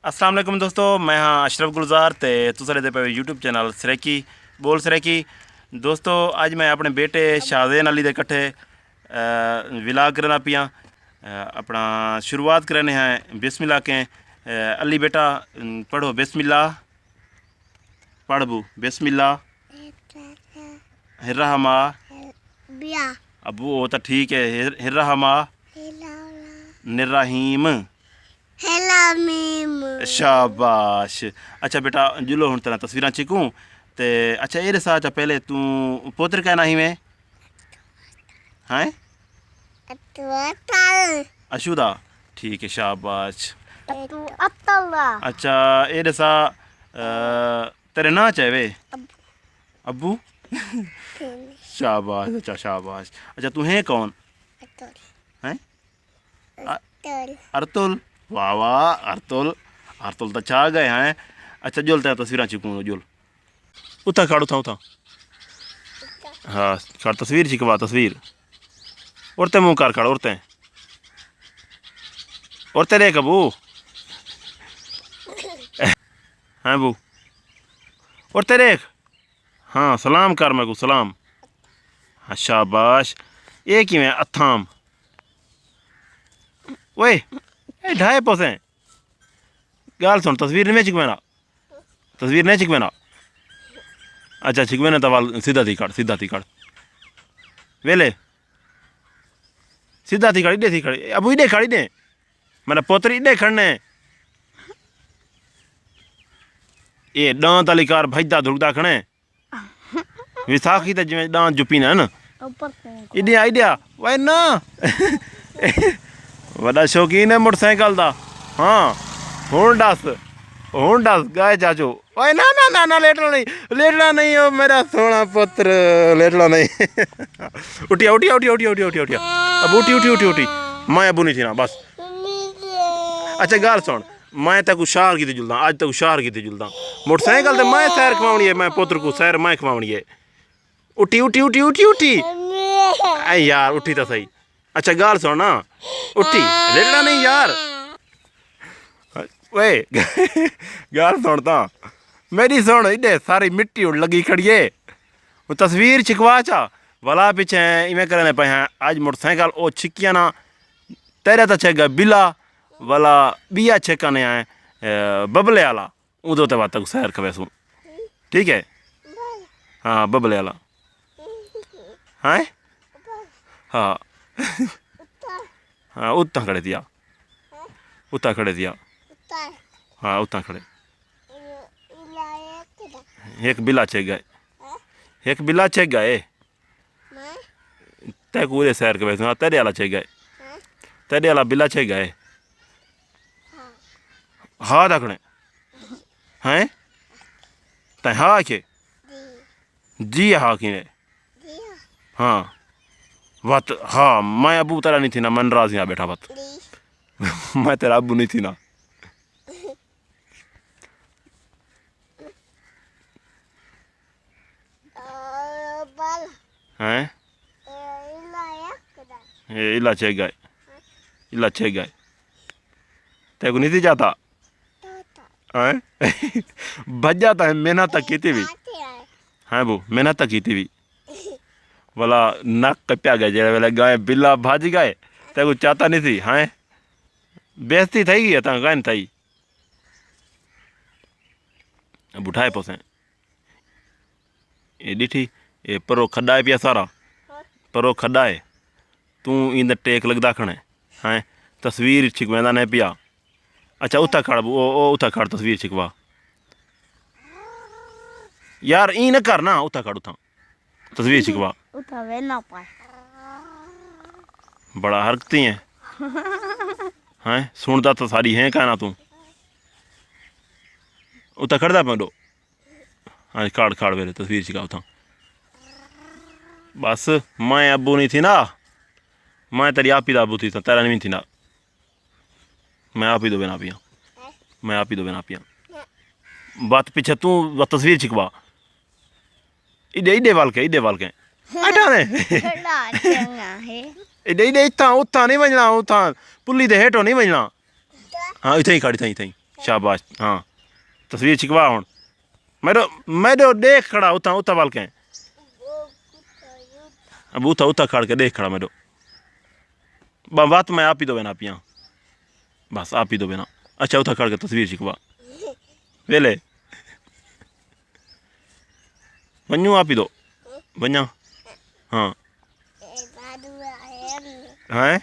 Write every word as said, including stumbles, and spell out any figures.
السلام علیکم دوستو، میں ہاں اشرف گلزار تے تساں ݙیہدے پئے یوٹیوب چینل سرائیکی ٻول سرائیکی۔ دوستو، اڄ میں اپݨے بیٹے شاہزین علی دے کٹھے، اے، ولاگ کریندا پیاں۔ اے، اپݨا شروعات کریندے ہیں بسم اللہ کیں۔ اے، علی بیٹا، ام، پڑھو بسم اللہ۔ پڑھ ابو، بسم اللہ۔ ہرہ ما۔ بیا۔ ابو، او تاں ٹھیک ہے۔ ہر-، ہرہ ما۔ ہرہ ما۔ نرحیم۔ ہیلا میم۔ شاباش۔ اچھا بیٹا، جلو ہݨ تیݙیاں تصویراں چکوں۔ تے اچھا، اے ݙسا، اچھا پہلے توں پتر کائنا ہیویں؟ ہیں؟ اتو اتل۔ اشو دا؟ ٹھیک ہے، شاباش۔ اتو اتل دا۔ اچھا، اے ݙسا، اے، تیݙے ناں چا ہے وے؟ ابو۔ ابو؟ شاباش، اچھا، شاباش۔ اچھا، توں ہیں کون؟ اتل۔ ہیں؟ ارطل۔ ارطل؟ واہ واہ، ارطل۔ ارطل تاں چھا ڳئے ہیں۔ اچھا، جل تیݙیاں تصویراں چکوں، جل۔ اتھاں کھڑ، اتھاں، اتھاں۔ ہاں، کھڑ، تصویر چکوا، تصویر۔ اُرتے منہ کر کھڑ، اُرتے۔ اُرتے ݙیکھ ابو۔ ہیں ابو۔ اُرتے ݙیکھ۔ ہاں، سلام کر میکوں، سلام۔ ہاں، شاباش۔ اے کیویں اتھام؟ اوئے، اے ڈھائے پوسیں۔ ڳالھ سُݨ، تصویر نئیں چکوینا؟ تصویر نئیں چکوینا؟ اچھا، چکوینا تاں ول سدھا تھی کھڑ، سدھا تھی کھڑ۔ ویلے۔ سدھا تھی کھڑ، ایݙے تھی کھڑ۔ ابو ایݙے کھڑ، ایݙے۔ میݙا پوتر ایݙے کھڑنے۔ اے ݙاند آلی کار بھڄدا دھڑکدا کھڑے۔ ویساکھی تے جیویں ݙاند جپیندے ہن۔ اوپر کوں۔ ایݙیا، ایݙیا۔ وائے نہ۔ وݙا شوقین ہے موٹر سائیکل دا۔ ہاں۔ ہݨ ݙس۔ ہݨ ݙس، ڳائے چاچو۔ وائے نہ، نہ، نہ، نہ، لیٹݨا نئیں۔ لیٹݨا نئیں، او میݙا سوہݨا پتر، لیٹݨا نئیں۔ اٹھیا، اٹھیا، اٹھیا۔ ابو اٹھی، اٹھی، اٹھی، اٹھی۔ میں ابو نئیں تھینا، بس۔ اچھا، ڳالھ سُݨ۔ میں تیکوں شہر کیتے جلداں، اڄ تیکوں شہر کیتے جلداں۔ موٹر سائیکل تے میں سیر کھواوݨی ہے، میں پتر کوں سیر میں کھواوݨی ہے۔ اٹھی، اٹھی، اٹھی، اٹھی، اٹھی۔ اے یار، اٹھی تاں صحیح۔ اچھا، ڳالھ سُݨ نا۔ اٹھی۔ لیٹݨا نئیں یار۔ اوئے، ڳالھ سُݨ تاں۔ میݙی سُݨ، ایݙے ساری مٹی ہݨ لڳی کھڑی ہے۔ او تصویر چکوا چا۔ ولا پچھے ایویں کریندے پئے ہیں۔ اڄ موٹر سائیکل او چھکیاں نا۔ تیݙا تاں چھک ڳئے بلا، ولا ٻیا چھکا نے آئے، اے، ببلے آلا۔ اوندے تے وت تیکوں سیر کھویسوں۔ ٹھیک ہے؟ ہاں، ببلے آلا۔ ہیں؟ ہاں۔ ہاں، اتھاں کھڑے تھیا۔ اتھاں کھڑے تھیا۔ ہاں، اتھاں کھڑے۔ ہک بلا چھک ڳئے۔ ہک بلا چھک ڳئے۔ تیکوں اُݙے سیر کھویسوں، ہاں، تیݙے آلا چھک ڳئے۔ تیݙے آلا بلا چھک ڳئے۔ ہا تکڑے۔ ہیں؟ تیں ہا آکھے؟ جی ہا کیویں؟ ہاں۔ وت ہا، میں ابو تیݙا نئیں تھینا، میں ناراض ہاں ٻیٹھا وت۔ میں تیݙا ابو نئیں تھینا۔ ہیں؟ اے الا چھک ڳئے۔ الا چھک ڳئے۔ تیکوں نئیں تھی چاتا؟ ہیں؟ بھڄا تاں محنت تاں کیتی وی۔ ہیں بو، محنت تاں کیتی وی۔ ولا نک کپیا ڳئے، جیڑھے ویلے ڳئے بلا بھڄ ڳئے۔ تیکوں چاتا نئیں تھی، ہیں؟ بے عزتی تھئی ڳئی ہے تاں ڳئے نئیں تھئی۔ ابو ٹھائے پوسیں۔ اے ݙٹھی، اے پرو کھݙا ہے پیا سارا۔ پرو کھݙا ہے۔ توں ایندا ٹیک لڳدا کھڑے۔ ہیں؟ تصویر چھکویندا نئیں پیا۔ اچھا، اتھاں کھڑ، او، او، اتھاں کھڑ، تصویر چھکوا۔ یار، ایں نہ کر نا، اتھاں کھڑ، اتھاں۔ تصویر چھکوا۔ اتھاں وینا پائے۔ بڑا حرکتی ہے۔ ہیں؟ سُݨدا تاں ساری ہیں کائنا توں۔ اتھاں کھڑدا پیندا۔ ہاں، کھڑ، کھڑ ویلے تصویر چھکا اتھاں۔ بس، میں ابو نئیں تھینا۔ میں تیݙی آپی دا ابو تھیساں، تیݙا نئیں تھینا۔ میں آپ ہی دو بنا پیاں۔ میں آپ ہی دو بنا پیاں۔ بات پچھے توں تصویر چھکوا۔ ایݙے، ایݙے ول کے، ایݙے ول کے۔ اٹھا نے۔ بڑا چنڳا ہے۔ ایݙے، ایݙے اتھاں، اتھاں نئیں ونڄݨا، اتھاں پلی دے ہیٹھوں نئیں ونڄݨا۔ ہاں، اتھاں ہی کھڑ، اتھاں ہی، اتھاں ہی۔ شاباش۔ ہاں، تصویر چھکوا ہݨ۔ میݙو، میݙو ݙیکھ کھڑا اتھاں، اتھاں ول کہیں۔ ابو اتھاں، اتھاں کھڑ کے ݙیکھ کھڑا میݙو۔ ٻاں وت میں آپ ہی دو وینا پیاں۔ بس آپ ہی دو وینا۔ اچھا، اتھاں کھڑ کے تصویر چھکوا۔ ویلے۔ ونڄوں آپ ہی دو۔ ونڄاں۔ ہاں۔ ہیں؟